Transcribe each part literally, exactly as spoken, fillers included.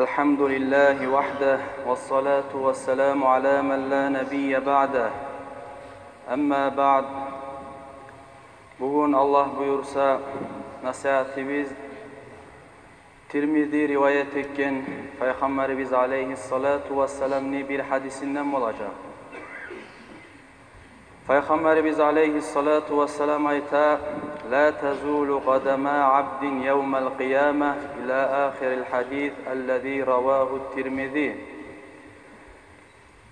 الحمد لله وحده، والصلاة والسلام على من لا نبي بعده. أما بعد. Бугюн, Аллагь буюрса, насигьатыбыз Тирмизи риваят этген Пайхаммарыбыз алейгьиссалату вассаламны бир гьадисинден болажакъ. Пайхаммарыбыз алейгьиссалату вассалам айта: «لا تزول قدما عبد يوم القيامة» إلى آخر الحديث الذي رواه الترمذي.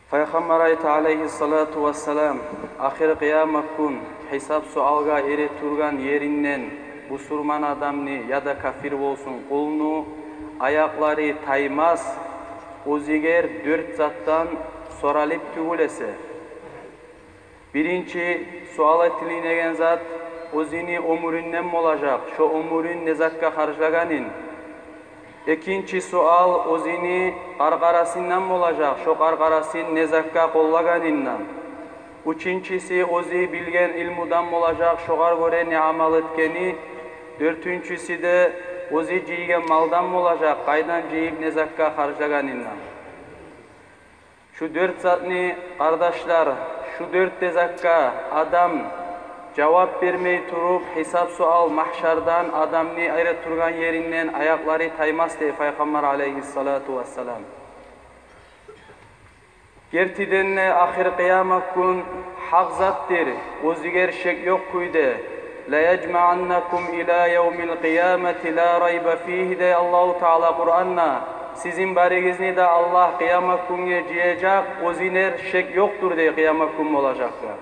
Пайхаммар айта алейгьиссалату вассалам: ахыр къыямат гюн гьисап-суалгъа эретургъан еринден бусурман адамны яда капир болсун, къулну аякълары таймас, оьзюгер дёрт затдан соралып тюгюл эсе. Биринчи суал этилинеген зат оьзюню оьмюрюнден болажакъ, шо оьмюрюн не затгъа харжлагъанын. Экинчи суал оьзюню къаркъарасындан болажакъ, шо къаркъарасын не затгъа къоллагъанындан. Уьчюнчюсю оьзю билген илмудан болажакъ, шогъар гёре не амал этгени. Дёртюнчюсю де оьзю жыйгъан малдан болажакъ, къайдан жыйып, не затгъа харжлагъанындан. Шу дёрт затны, къардашлар, шу дёрт де затгъа адам жавап бермей туруп, гьисап-суал магьшардан адамны эретургъан еринден аякълары таймас дей Пайхаммар алейгьиссалату вассалам. Гертиден де, ахыр къыямат гюн гьакъ затдыр, оьзюгер шек ёкъ кюйде. «ليجمعنكم إلى يوم القيامة لا ريب فيه» дей Аллагьу Таала Къуранда. Сизин баригизни де Аллагь къыямат гюнге жыяжакъ, оьзюгер шек ёкъдур дей къыямат гюн болажакъгъа.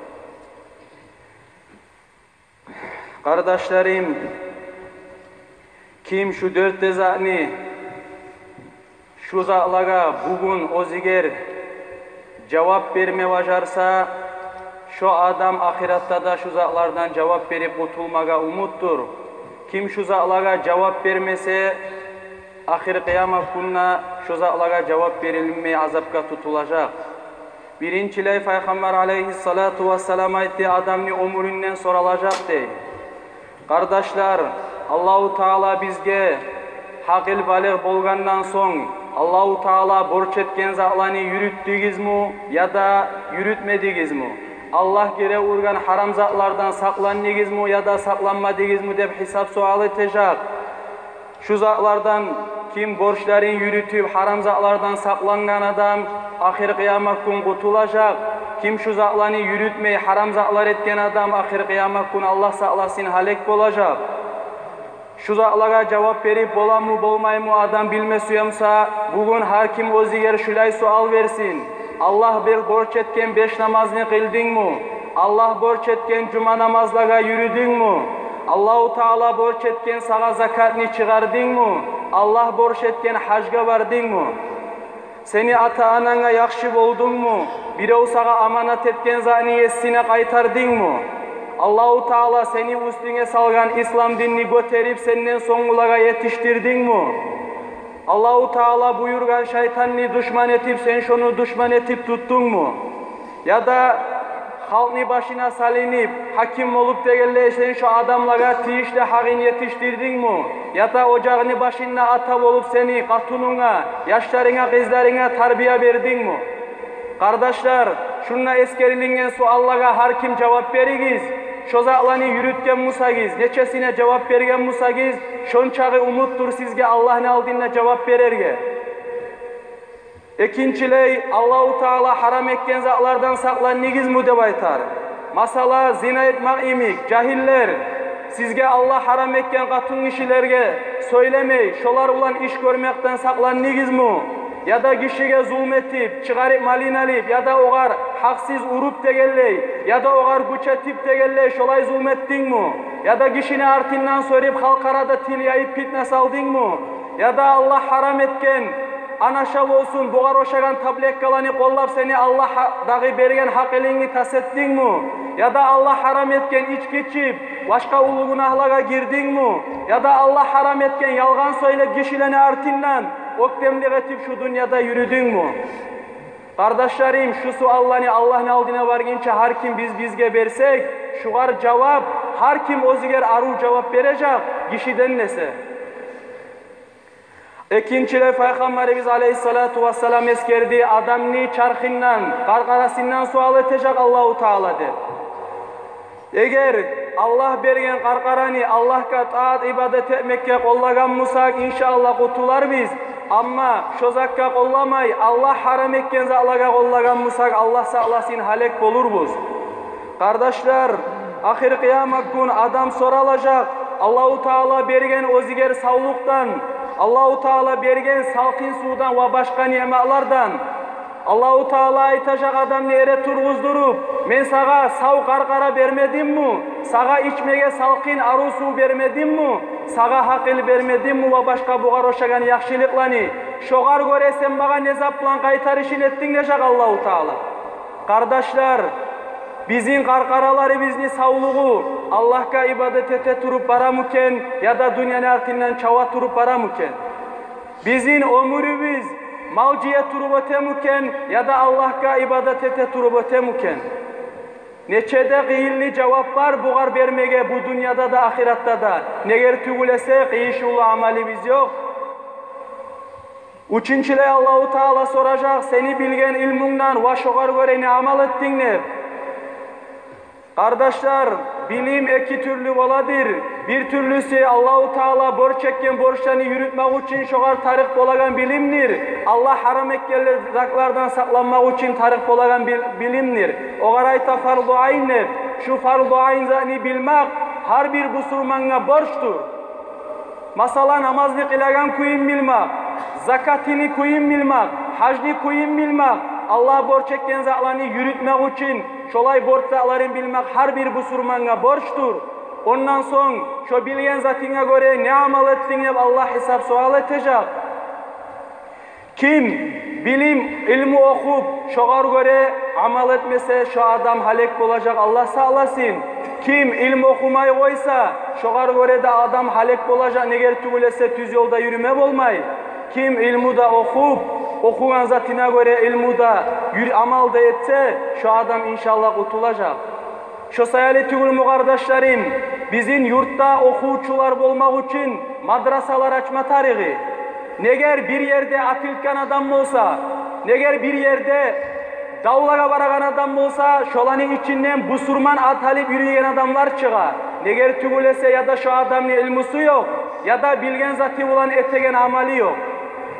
Къардашларым, ким шу дёрт де затны, шу затлагъа бугюн оьзюгер жавап берме бажарса, шо адам ахыратда да шу затлардан жавап берип къутулмагъа умутдур. Ким шу затлагъа жавап бермесе, ахыр къыямат гюнде шо затлагъа жавап берилмей, азапгъа тутулажакъ. Биринчилей, Пайхаммар алейгьиссалату вассалам айтды, адамны оьмюрюнден соралажакъ дей. Къардашлар, Аллагьу Таала бизге гьакъыл-балигъ болгъандан сонг, Аллагьу Таала борч этген затланы юрютдюгюзмю яда юрютмедигизми? Аллагь гери ургъан гьарам затлардан сакъландыгъызмы яда сакъланмадыгъызмы деп гьисап-суал этежек. Шу затлардан ким борчларын юрютюп, гьарам затлардан сакълангъан адам, ахыр къыямат гюн къутулажакъ. Ким шу затланы юрютмей, гьарам затлар этген адам, ахыр къыямат гюн, Аллагь сакъласын, гьалек болажакъ. Шу затлагъа жавап берип боламы, болмаймы адам билме сюе буса, бугюн гьар ким оьзюгер шулай суал берсин: Аллагь бир борч этген беш намазны къылдынгмы? Аллагь борч этген жума намазлагъа юрюдюнгмю? Аллагьу Таала борч этген сагъа закатны чыгъардынгмы? Аллагь борч этген гьажгъа бардынгмы? Сени ата-ананга яхшы болдунгму? Бирев сагъа аманат этген затны есине къайтардынгмы? Аллагьу Таала сени уьстюнге салгъан ислам динни гётерип, сенден сонгулагъа етишдирдингми? Аллагьу Таала буюргъан шайтанны душман этип, сен шону душман этип тутдунгму? Яда халкъны башына салынып, гьаким болуп дегенлей, сен шо адамлагъа тийишли гьакъын етишдирдингми? Яда ожагъыны башында ата болуп, сени къатынынга, яшларынга, къызларынга тарбия бердингми? Къардашлар, шунда эсгерилинген суаллагъа гьар ким жавап беригиз. Шо затланы юрютген бусагъыз, нечесине жавап берген бусагъыз, шончакъы умутдур сизге Аллагьны алдында жавап берерге. Экинчилей, Аллагьу Таала гьарам этген затлардан сакъландыгъызмы деп айтар. Масала, зина этмек йимик. Жагьиллер, сизге Аллагь гьарам этген къатынгишилерге сёйлемей, шолар булан иш гёрмекден сакъландыгъызмы? Яда гишиге зулму этип, чыгъарып малын алып, яда огъар гьакъсыз уруп дегенлей, яда огъар гюч этип дегенлей, шолай зулму этдингми? Яда гишини артындан сёрюп, халкъ арада тил яйып, питне салдынгмы? Яда Аллагь гьарам этген анаша болсун, бугъар ошагъан таблеткаланы къоллап, сени Аллагь гьа-, дагъы берген гьакъылынгны тас этдингми? Яда Аллагь гьарам этген ички ичип, башгъа уллу гюнагьлагъа гирдингми? Яда Аллагь гьарам этген ялгъан сёйлеп, гишилени артындан оьктемлик этип, шу дюньяда юрюдюнгмю? Къардашларым, шу суалланы Аллагьны алдына баргъынча гьар ким биз-бизге берсек, шугъар жавап гьар ким оьзюгер арив жавап бережек, гишиден эсе. Экинчилей, Пайхаммарыбыз алейгьиссалату вассалам эсгерди, адамны чархындан, къаркъарасындан суал этежек Аллагьу Таала деп. Эгер Аллагь берген къаркъараны Аллагьгъа таат, ибадат этмекге къоллагъан бусакъ, иншааллагь, къутуларбыз. Амма шо затгъа къолламай, Аллагь гьарам этген затлагъа къоллагъан бусакъ, Аллагь сакъласын, гьалек болурбуз. Къардашлар, ахыр къыямат гюн адам соралажакъ Аллагьу Таала берген оьзюгер савлукъдан, Аллагьу Таала берген салкъын сувдан ва башгъа ниъматлардан. Аллагьу Таала айтажакъ адамны эретургъуздуруп: «Мен сагъа сав къаркъара бермедимми? Сагъа ичмеге салкъын арив сув бермедимми? Сагъа гьакъыл бермедимми ва башгъа бугъар ошагъан яхшылыкъланы? Шогъар гёре сен магъа не зат булан къайтарышын этдинг?» – дежек Аллагьу Таала. Къардашлар, бизин къаркъараларыбызны савлугъу Аллагьгъа ибадат эте туруп барамы экен, яда дюньяны артындан чаба туруп барамы экен? Бизин оьмюрюбюз мал жыя туруп оьтеми экен, яда Аллагьгъа ибадат эте туруп оьтеми экен? Нече де къыйынлы жавап бар бугъар бермеге бу дюньяда да, ахыратда да. Негер тюгюл эсе, къыйышывлу амалыбыз ёкъ. Уьчюнчюлей, Аллагьу Таала соражакъ сени билген илмунгдан ва шогъар гёре не амал этдинг деп. Къардашлар, билим эки тюрлю боладыр. Бир тюрлюсю Аллагьу Таала борч этген борчланы юрютмек учун шогъар тарыкъ болагъан билимдир. Аллагь гьарам этген затлардан сакъланмакъ учун тарыкъ болагъан бил-, билимдир. Огъар айта фарзу айн деп. Шу фарзу айн затны билмек гьар бир бусурмангъа борчдур. Масала, намазны къылагъан кюйюн билмек, закатны кюйюн билмек, гьажны кюйюн билмек, Аллагь борч этген затланы юрютмек учун шолай борч затларын билмек гьар бир бусурмангъа борчдур. Ондан сонг шо билген затынга гёре не амал этдинг деп Аллагь гьисап-суал этежек. Ким билим, илму охуп, шогъар гёре амал этмесе, шо адам гьалек болажакъ, Аллагь сакъласын. Ким илму охумай къойса, шогъар гёре де адам гьалек болажакъ, негер тюгюл эсе тюз ёлда юрюме болмай. Ким илму да охуп, охугъан затына гёре илму да юр-, амал да этсе, шо адам, иншааллагь, къутулажакъ. Шо саялы тюгюлмю, къардашларым, бизин юртда охувчулар болмакъ учун мадрасалар ачма тарыгъы? Негер бир ерде атылгъан адам болса, негер бир ерде давлагъа барагъан адам болса, шоланы ичинден бусурман ат алып юрюйген адамлар чыгъа. Негер тюгюл эсе, яда шо адамны илмусу ёкъ, яда билген заты булан этеген амалы ёкъ.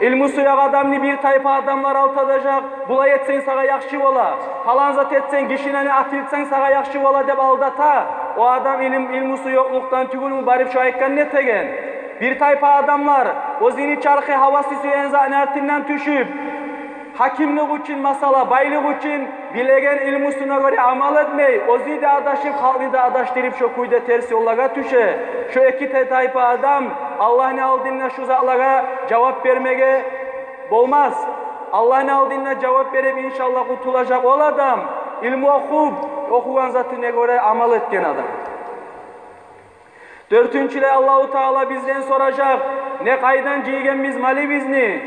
Илмусу ёкъ адамны бир тайпа адамлар алдажакъ: «Булай этсенг, сагъа яхшы бола, палан зат этсенг, гишилени атылтсанг, сагъа яхшы бола», – деп алдата. О адам илм-, илмусу ёкълукъдан тюгюлмю барып шо айтгъанны этеген? Бир тайпа адамлар оьзюню чархы, гьавасы сюеген затны артындан тюшюп, гьакимлик учун, масала, байлыкъ учун, билеген илмусуна гёре амал этмей, оьзю де адашып, халкъны да адашдырып, шо кюйде терс ёллагъа тюше. Шо эки тайпа адам Аллагьны алдында шу затлагъа жавап бермеге болмас. Аллагьны алдында жавап берип, иншааллагь, къутулажакъ ол адам, илму охуп, охугъан затына гёре амал этген адам. Дёртюнчюлей, Аллагьу Таала бизден соражакъ: не къайдан жыйгъанбыз малыбызны?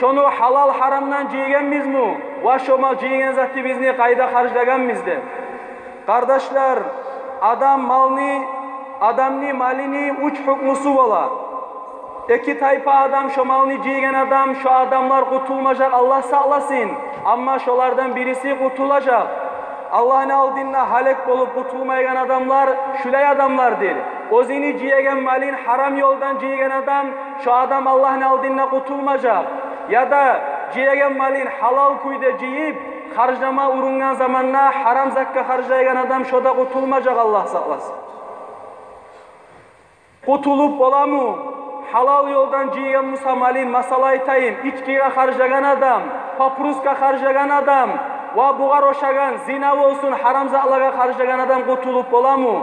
Шону гьалал-гьарамдан жыйгъанбызмы? Ва шо мал, жыйгъан затыбызны къайда харжлагъанбыз деп. Къардашлар, адам малны, адамны малыны уьч гьукмусу бола. Эки тайпа адам, шо малны жыйгъан адам, шо адамлар къутулмажакъ, Аллагь сакъласын. Амма шолардан бириси къутулажакъ. Аллагьны алдында гьалек болуп къутулмайгъан адамлар шулай адамлардыр: оьзюню жыягъан малын гьарам ёлдан жыйгъан адам, шо адам Аллагьны алдында къутулмажакъ. Яда жыягъан малын гьалал кюйде жыйып, харжлама урунгъан заманда гьарам затгъа харжлайгъан адам, шо да къутулмажакъ, Аллагь сакъласын. Къутулуп боламы? Гьалал ёлдан жыйгъан буса малын, масала айтайым, ичкиге харжлагъан адам, папироска харжлагъан адам ва бугъар ошагъан, зина болсун, гьарам затлагъа харжлагъан адам къутулуп боламы?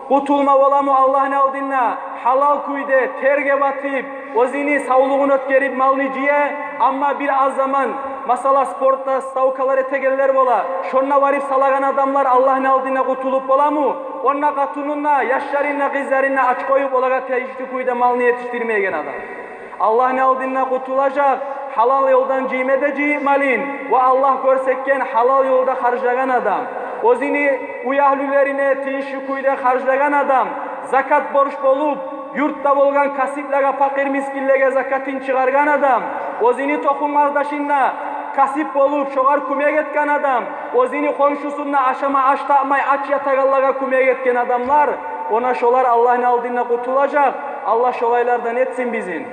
Къутулма боламы Аллагьны алдында гьалал кюйде терге батып, оьзюню савлугъун оьтгерип малны жыя, амма бир аз заман, масала, спортда ставкалар этегенлер бола, шонда барып салагъан адамлар Аллагьны алдында къутулуп боламы? Онда къатынын да, яшларын да, къызларын да ач къоюп, олагъа тийишли кюйде малны етишдирмейген адам Аллагьны алдында къутулажакъ, гьалал ёлдан жыйма да жыйып малын ва Аллагь гёрсетген гьалал ёлда харжлагъан адам. Оьзюню уьягьлюлерине тийишли кюйде харжлагъан адам, закат борч болуп, юртда болгъан касиплеге, пакъыр-мискинлеге закатын чыгъаргъан адам, оьзюню тукъум-къардашына касип болуп, шогъар кёмек этген адам, оьзюню хоншусуна ашама аш тапмай ач ятагъанлагъа кёмек этген адамлар, она шолар Аллагьны алдында къутулажакъ. Аллагь шолайлардан этсин бизин.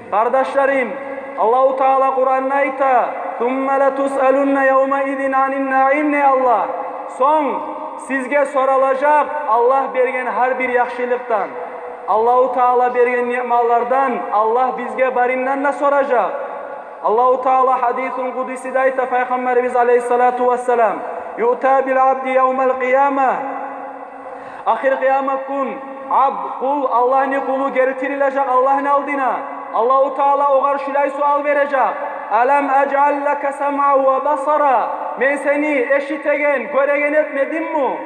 Къардашларым, Аллагьу Таала Къуранда айта: «Сумма латусъалунна явмаизин анин наим», — дей Аллагь. Сонг сизге соралажакъ Аллагь берген гьар бир яхшылыкъдан. Аллагьу Таала берген ниъматлардан Аллагь бизге барындан да соражакъ. Аллагьу Таала гьадисул къудсиде айта Пайхаммарыбыз алайгьиссалату вассалам: «Юъта бил абди явмал къияма». Ахыр къыямат гюн абд, къул, Аллагьны къулу гелтирилежек Аллагьны алдына. Аллагьу Таала огъар шулай суал бережек: «Алам ажъал лака самъан ва басара?» Мен сени эшитеген, гёреген этмедимми?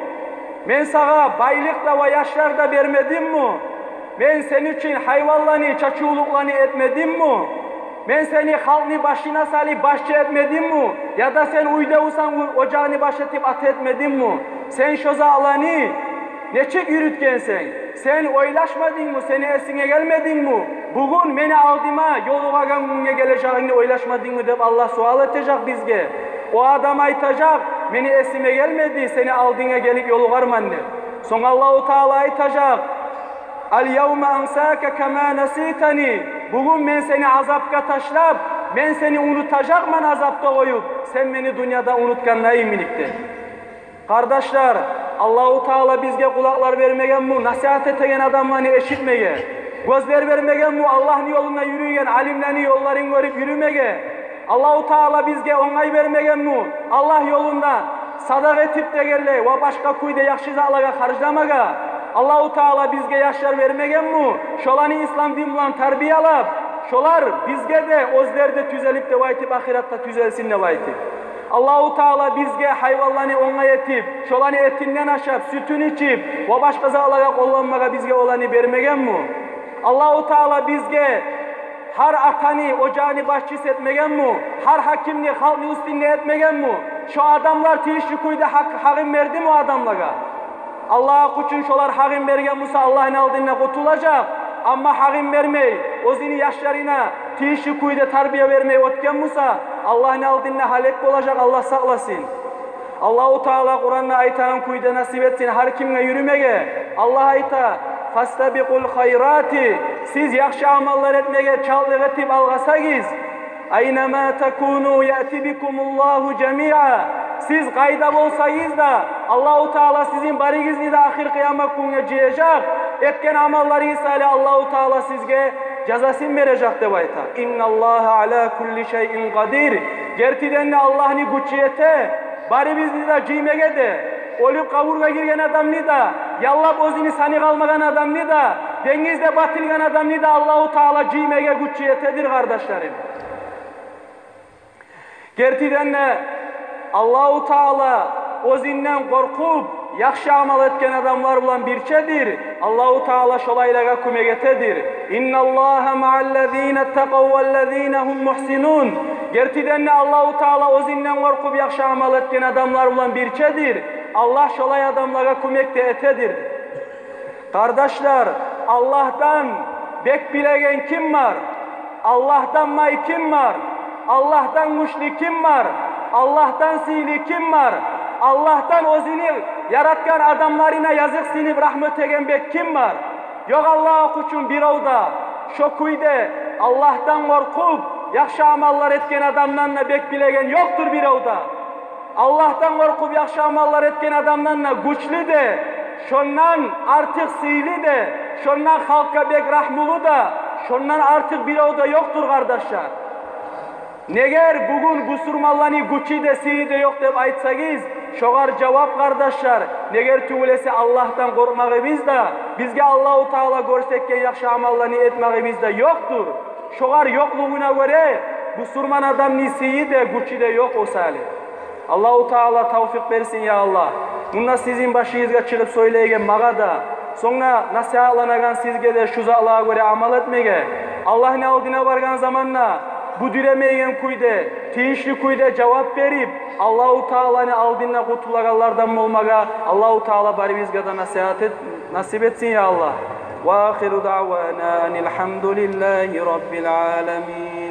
Мен сагъа байлыкъ да ва яшлар да бермедимми? Мен сени учун гьайванланы, чачувлукъланы этмедимми? Мен сени халкъны башына салып башчы этмедимми? Яда сен уьйде бусанг, ожагъыны баш этип ата этмедимми? Сен шо затланы нечик юрютгенсен? Сен ойлашмадынгмы, сени эсинге гелмедингми? Бугюн мени алдыма ёлугъагъан гюнге гележегингни ойлашмадынгмы деп Аллагь суал этежек бизге. О адам айтажакъ: «Мени эсиме гелмеди сени алдынга гелип ёлугъарман», — деп. Сонг Аллагьу Таала айтажакъ: «Ал-явма ансака кама наситани». Бугюн мен сени азапгъа ташлап, мен сени унутажакъман азапда къоюп, сен мени дюньяда унутгъанда йимик деп. Къардашлар, Аллагьу Таала бизге къулакълар бермегенми насигьат этеген адамланы эшитмеге? Гёзлер бермегенми Аллагьны ёлунда юрюйген алимлени ёлларын гёрюп юрюмеге? Аллагьу Таала бизге онгай бермегенми Аллагь ёлунда садагъа этип дегенлей ва башгъа кюйде яхшы затлагъа харжламагъа? Аллагьу Таала бизге яшлар бермегенми шоланы ислам дин булан тарбиялап, шолар бизге де, оьзлер де тюзелип деп айтып, ахыратда тюзелсин деп айтып? Аллагьу Таала бизге гьайванланы онгай этип, шоланы этинден ашап, сютюн ичип ва башгъа затлагъа къолланмагъа бизге оланы бермегенми? Аллагьу Таала бизге гьар атаны ожагъыны башчысы этмегенми? Гьар гьакимни халкъны уьстюнде этмегенми? Шо адамлар тийишли кюйде гьакъ, гьакъын бердими о адамлагъа? Аллагь гьакъ учун шолар гьакъын берген буса, Аллагьны алдында къутулажакъ. Амма гьакъын бермей, оьзюню яшларына тийишли кюйде тарбия бермей оьтген буса, Аллагьны алдында гьалек болажакъ, Аллагь сакъласын. Аллагьу Таала Къуранда айтагъан кюйде насип этсин гьар кимге юрюмеге. Аллагь айта: «Фастабикъул хайрати», сиз яхшы амаллар этмеге чалтлыкъ этип алгъасагъыз. «Айнама такуну яъти бикумуллагьу жамиъа». Сиз къайда болсагъыз да, Аллагьу Таала сизин барыгъызны да ахыр къыямат гюнге жыяжакъ. Этген амалларыгъыз саялы Аллагьу Таала сизге жазасын бережек деп айта. «Инналлагьа ала кулли шайин къадир». Гертиден де Аллагьны гючю ете барыбызны да жыймагъа да, оьлюп къабургъа гирген адамны да, яллап оьзюню саны къалмагъан адамны да, денгизде батылгъан адамны да Аллагьу Таала жыймагъа гючю етедир, къардашларым. Гертиден де, Аллагьу Таала оьзюнден къоркъуп, яхшы амал этген адамлар булан бирчедир. Аллагьу Таала шолайлагъа кёмек этедир. «Инналлагьа маъаллазина ттакъав валлазина гьум мугьсинун». Гертиден де, Аллагьу Таала оьзюнден къоркъуп, яхшы амал этген адамлар булан бирчедир. Аллагь шолай адамлагъа кёмек де этедир. Къардашлар, Аллагьдан бек билеген ким бар? Аллагьдан бай ким бар? Аллагьдан гючлю ким бар? Аллагьдан сыйлы ким бар? Аллагьдан оьзюню яратгъан адамларына языкъсынып, рагьму этеген бек ким бар? Ёкъ, Аллагь гьакъ учун, бирев де. Шо кюйде Аллагьдан къоркъуп, яхшы амаллар этген адамдан да бек билеген ёкъдур бирев де. Аллагьдан къоркъуп, яхшы амаллар этген адамдан да гючлю де, шондан артыкъ сыйлы да, шондан халкъгъа бек рагьмулу да, шондан артыкъ бирев де ёкъдур, къардашлар. Негер бугюн бусурманланы гючю де, сыйы да ёкъ деп айтсагъыз, шогъар жавап, къардашлар, негер тюгюл эсе Аллагьдан къоркъмагъыбыз да, бизге Аллагьу Таала гёрсетген яхшы амалланы этмагъыбыз да ёкъдур. Шогъар ёкълугъуна гёре бусурман адамны сыйы да, гючю де ёкъ о саялы. Аллагьу Таала тавфикъ берсин, я Аллагь. Мунда сизин башыгъызгъа чыгъып сёйлейген магъа да, сонг да насигьатланагъан сизге де шу затлагъа гёре амал этмеге, Аллагьны алдына баргъан заманда бюдюремейген кюйде, тийишли кюйде жавап берип, Аллагьу Тааланы алдында къутулагъанлардан болмагъа Аллагьу Таала барыбызгъа да насигьат эт-, насип этсин, я Аллагь. وآخر دعوانا أن الحمد لله رب العالمين.